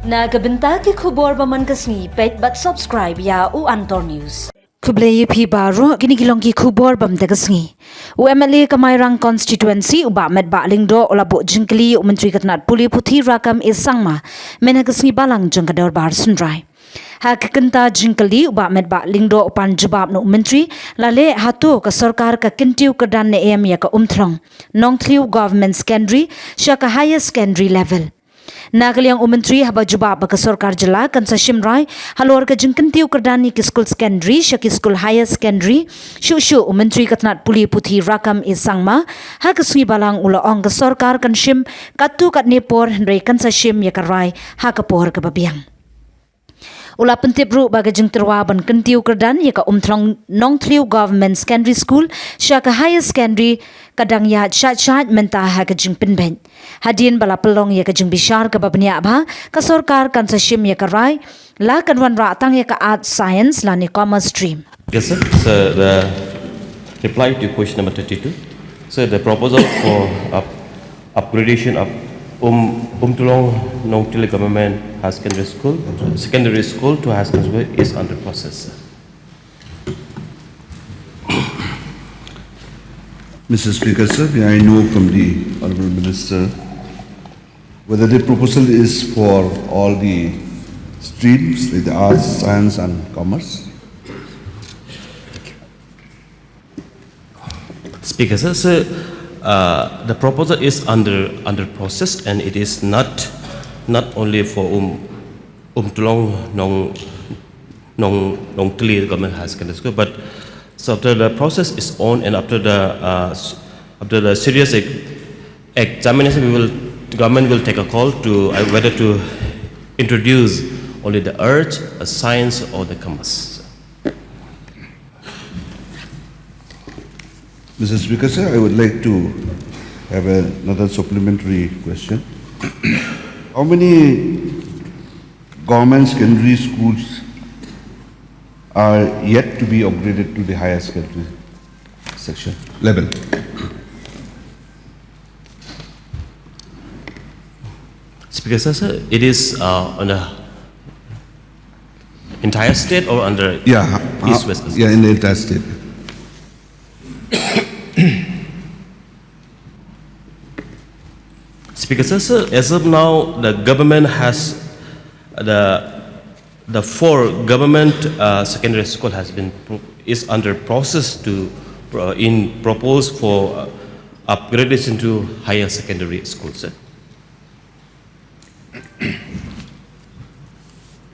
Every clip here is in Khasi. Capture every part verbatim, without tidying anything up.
Na ka bynta ki khubor ba man ka sngi, peit bad subscribe ïa u Antor News. Khublei ïa phi baroh, kine ki long ki khubor ba man ka sngi. U M L A ka Mairang Constituency, u Bah Metbah Lyngdoh, u la buh jingkylli ïa u Myntri ka tnad pule puthi Rakkam A Sangma mynha ka sngi balang jong ka Dorbar Synrai. Ha ka kynta jingkylli, u Bah Metbah Lyngdoh u pan jubab na u Myntri, la leh hato ka sorkar ka kyntiew kyrdan ne em ïa ka Umthlong Nongthliew Government Secondary sha ka Higher Secondary level. Na ka liang u Myntri haba jubab ba ka sorkar jylla kan sa shim rai halor ka jingkyntiew kyrdan ïa ki skul secondary sha ki skul higher secondary, shuh shuh u Myntri ka tnad pule puthi Rakkam A Sangma ha ka sngi balang u la ong ka sorkar kan shim katto katne por, hynrei kan sa shim ïa ka rai ha ka por kaba biang. U la pyntip ruh ba ka jingtyrwa ban kyntiew kyrdan ïa ka Umthlong Nongthliew Government Secondary School sha ka Higher Secondary ka dang ïaid shait shait mynta ha ka jingpynbeit. Hadien ba la pynlong ïa ka jingbishar kaba bniah bha, ka sorkar kan sa shim ïa ka rai, la kan wanrah tang ïa ka Arts, Science lane Commerce stream. Yes, sir. So the reply to question number thirty-two. So the proposal for up, upgradation of Um, Umthlong Nongthliew Government Higher Secondary School, secondary school to higher secondary school is under process, sir. Mister Speaker, sir, may I know from the Honorable Minister whether the proposal is for all the streams, like the arts, science, and commerce? Speaker, sir, so, uh, the proposal is under, under process, and it is not, not only for Um, Umthlong Nong, Nong, Nongthliew Government Higher Secondary School, but so after the process is on, and after the, uh, s-, after the serious ex-, examination, we will, the government will take a call to, uh, whether to introduce only the arts, uh, science, or the commerce. Mister Speaker, sir, I would like to have another supplementary question. How many government secondary schools are yet to be upgraded to the higher secondary section level? Speaker, sir, sir, it is, uh, on the entire state or under Yeah, uh, East West? Yeah, in the entire state. Speaker, sir, sir, as of now, the government has the, the four government, uh, secondary school has been pro-, is under process to, uh, in propose for, uh, upgradation to higher secondary school, sir.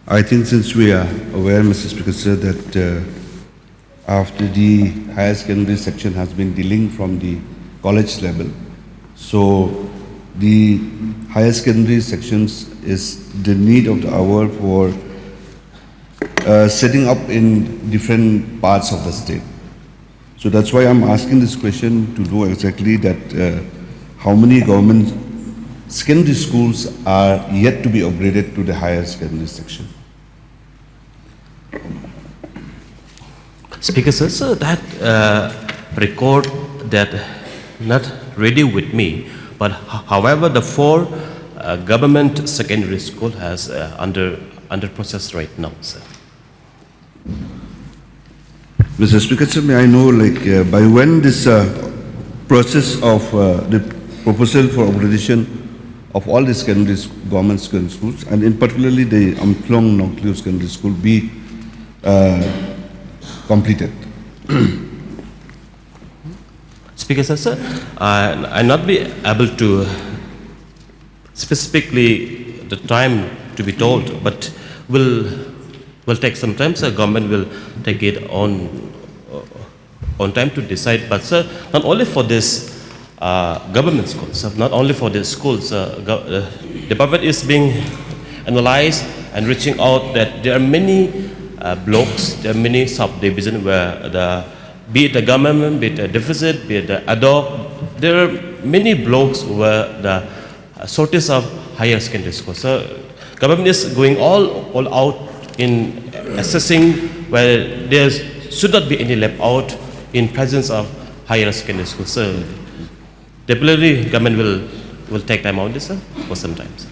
I think since we are aware, Mister Speaker, sir, that, uh, after the higher secondary section has been delinked from the college level, so the higher secondary sections is the need of the hour for, uh, setting up in different parts of the state. So that's why I'm asking this question, to know exactly that, uh, how many government secondary schools are yet to be upgraded to the higher secondary section. Speaker, sir, sir, that, uh, record that not ready with me, but h-, however, the four, uh, government secondary school has, uh, under, under process right now, sir. Mister Speaker, sir, may I know, like, uh, by when this, uh, process of, uh, the proposal for upgradation of all the secondary s-, government secondary schools, and in particularly the Umthlong Nongthliew Secondary School, be, uh, completed? Speaker, sir, sir, uh, I not be able to specifically the time to be told, but will, will take some time. So government will take it on, uh, on time to decide. But, sir, not only for this, uh, government schools, sir, not only for the schools, uh, gov-, uh, department is being analyzed and reaching out that there are many, uh, blocks, there are many subdivisions where the, be it the government, be it a deficit, be it the ad hoc, there are many blocks where the, uh, shortage of higher secondary schools. So government is going all, all out in assessing where there should not be any left out in presence of higher secondary schools. So definitely government will, will take time on this, sir, for some time, sir.